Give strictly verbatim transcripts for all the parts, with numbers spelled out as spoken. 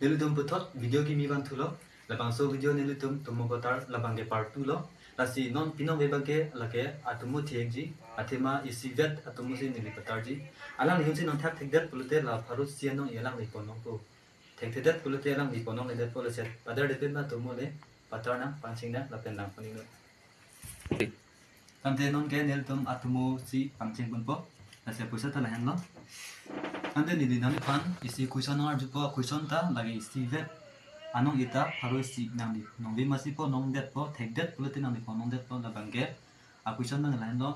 Nelitum puthot video kimi vanthulo, labangso video nelitum tomo avatar labang ke part two lo. Lasi non pinong ve abang ke lake atomo thekji, athema isivet atomo si neli avatarji. Alangli hunsi nangthak thekdet pulote la pharo isi anong alangli ponnong po. Thekthedet pulote alangli ponnong ledet po, lasi avatar depet ma atomo le avatar nang pangcheng nang lapen nang ponninglo. Tangte non ke nelitum atomo si pangcheng ponpo. Lasi apoisa ta lahenlo. Tangte neli nangliphan isi question nang arjupo, question ta lake isivet anong ita pharo isi nangli nong ve masi ponnong detpo, thekdet pulote nangli ponnong detpo, labang ke a question nang lahenlo.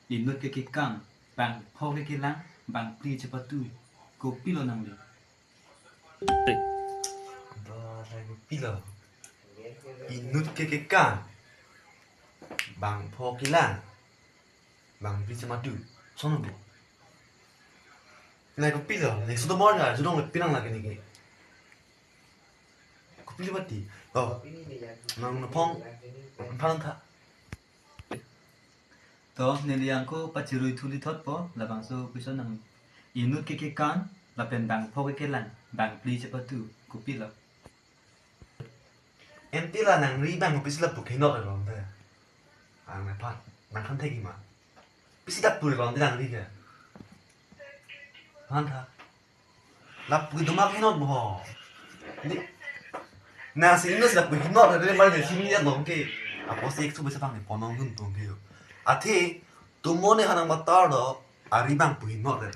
Inut ke kekang, bangpho ke kelang, bangphli chepatu, kopilo nangli? Ba, nang kopilo? Inut ke kekang, bangpho kelang, bangphli chepatu. Sonong bo. Nang kopilo? Nang sudo mor ya, judong le pinang lake neke. Kopilo bati? Oh. Nang nangphong, nangphang tha. To, neli angko pachirui thuli thotpo, labangso question nang. Inut ke kekang, lapen bangpho ke kelang, bangphli chepatu, kopilo? Enti la nangri bang kopisi lapu khenot along te. Ang nephan, nangkhan thek ma. Pisi lapu along te nangri ke. Han tha. Lapu doma khenot mo. Ni, nang si inut lapu khenot, te mar ne simi ya long ke. Apotsi ek su besa bang ne ponnong dun tong ke yo. Athe, atomo ne hanang avatar do, ari bangphu khenot le.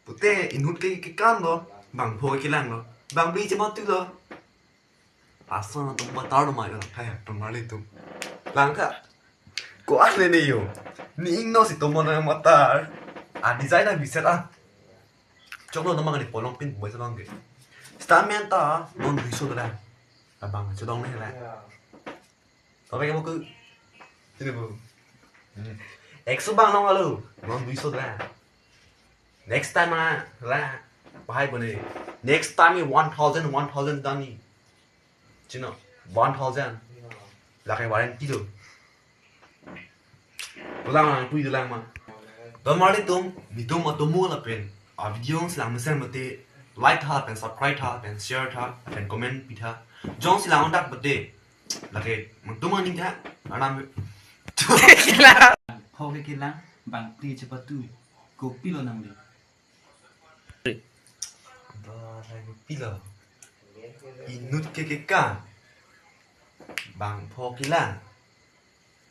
Pute inut ke kekang do, bangpho kelang do, bangphli chepatu do. Ason atum avatar do ma yo, hai, tum marli tum. Lang tha. Ko-an le ne yo. Ne ingno si atomo nang avatar. A design a biset a. Choklo nama kani ponnong pin boy sa bang ke. Stamenta non duiso dola. Abang chodong ne la. Tapi kamu ke sini bu. Hmm. Ek su bang nong alo. Non duiso dola. Next time a la. Pahai bone. Next time one thousand, one thousand dani. Chino, one thousand. Lake warranty do. Pulang lang pui lang ma. Don marli tum, netum atomo lapen a video si lang mesen mate, like tha lapen subscribe tha lapen share tha lapen comment pi tha. Jongsi lang dak mate, lake nangtum aning tha, anam. Pho ke kelang, bangphli chepatu, kopilo nangli? Ba, nang kopilo? Inut ke kekang, bangpho kelang,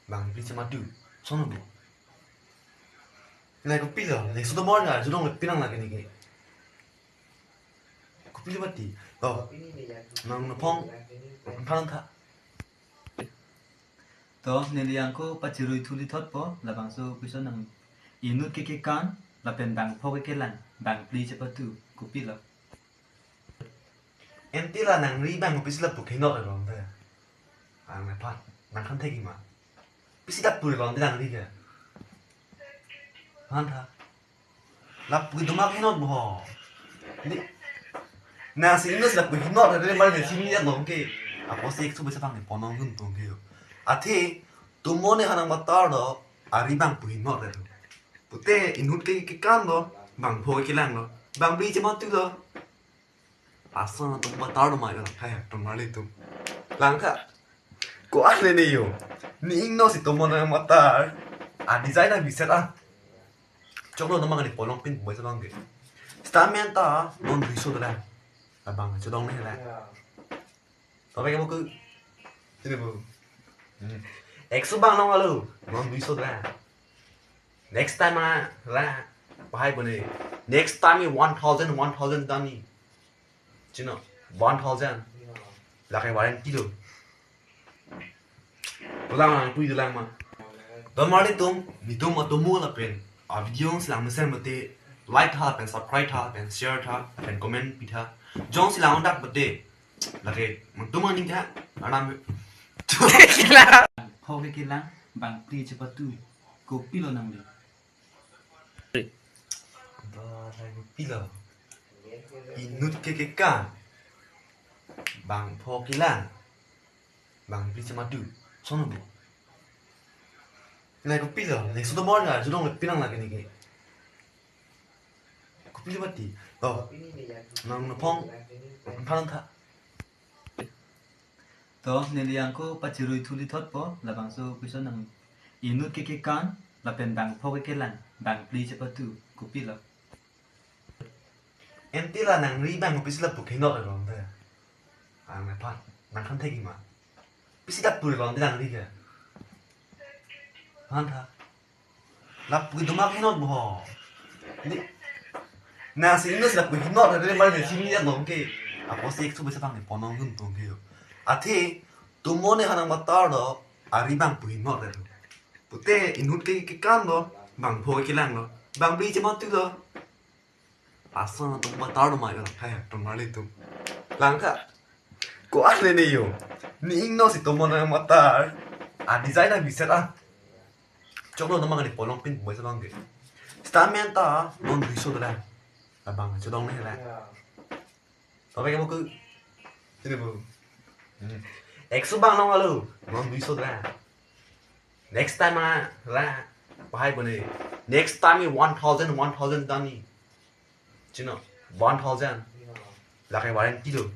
bangphli chepatu. Sonong bo. Nang kopilo? Nang sudo mor ya, judong le pinang lake neke. Kopilo bati? Oh. Nang nangphong, nangphang tha. To, neli angko pachirui thuli thotpo, labangso question nang. Inut ke kekang, lapen bangpho ke kelang, bangphli chepatu, kopilo? Enti la nangri bang kopisi lapu khenot along te. Ang nephan, nangkhan thek ma. Pisi lapu along te nangri ke. Han tha. Lapu doma khenot mo. Ni, nang si inut lapu khenot, te mar ne simi ya long ke. Apotsi ek su besa bang ne ponnong dun tong ke yo. Athe, atomo ne hanang avatar do, ari bangphu khenot le. Pute inut ke kekang do, bangpho kelang do, bangphli chepatu do. Ason atum avatar do ma yo, hai, tum marli tum. Lang tha. Ko-an le ne yo. Ne ingno si atomo nang avatar. A design a biset a. Choklo nama kani ponnong pin boy sa bang ke. Stamenta non duiso dola. Abang chodong ne la. Tapi kamu ke sini bu. Hmm. Ek su bang nong alo, non duiso dola. Next time a la. Pahai bone. Next time one thousand, one thousand dani. Chino, one thousand. Lake warranty do. Pulang lang pui lang ma. Don marli tum, netum atomo lapen a video si lang mesen mate, like tha lapen subscribe tha lapen share tha lapen comment pi tha. Jongsi lang dak mate, lake nangtum aning tha, anam. Pho ke kelang, bangphli chepatu, kopilo nangli? Ba, nang kopilo? Inut ke kekang, bangpho kelang, bangphli chepatu. Sonong bo. Nang kopilo? Nang sudo mor ya, judong le pinang lake neke. Kopilo bati? To, nang nangphong, nangphong tha. To, neli angko pachirui thuli thotpo, labangso question nang. Inut ke kekan, lapen bangpho ke kelang, bangphli chepatu, kopilo? Enti la nangri bang kopisi la pu khenot lo te. Ang na pa, nang kan thegi ma. Pisi la pu lo te nangri ke. Han tha. La pu duma khenot bo ho. Ni, nang si inut si la pu khenot lo te, mane si ni lo ke. Apo si ek su besa bang ni ponong gun tung ke yo. Athe, tomon ne hanang matar do, ari bang pu khenot lo. Pute inut ke kekan lo, bangpho ke kelang lo, bangphli chepatu lo. Ason atum matar do ma yo, hai, atum marli atum. Lang tha. Ko-an le ne yo. Ne ingno si tomon nang matar. A design a biset a. Choklo no mangani polong pin boy sa bang ke. Stamen ta non duiso dola. Abang chodong ne la. Apa kamu ke? Sini bu. Hmm. Ekso bang nang lalu. Non duiso dola. Next time a la. Pahai bone. Next time ni one thousand, one thousand dani. Chino, one thousand. La kai warranty do.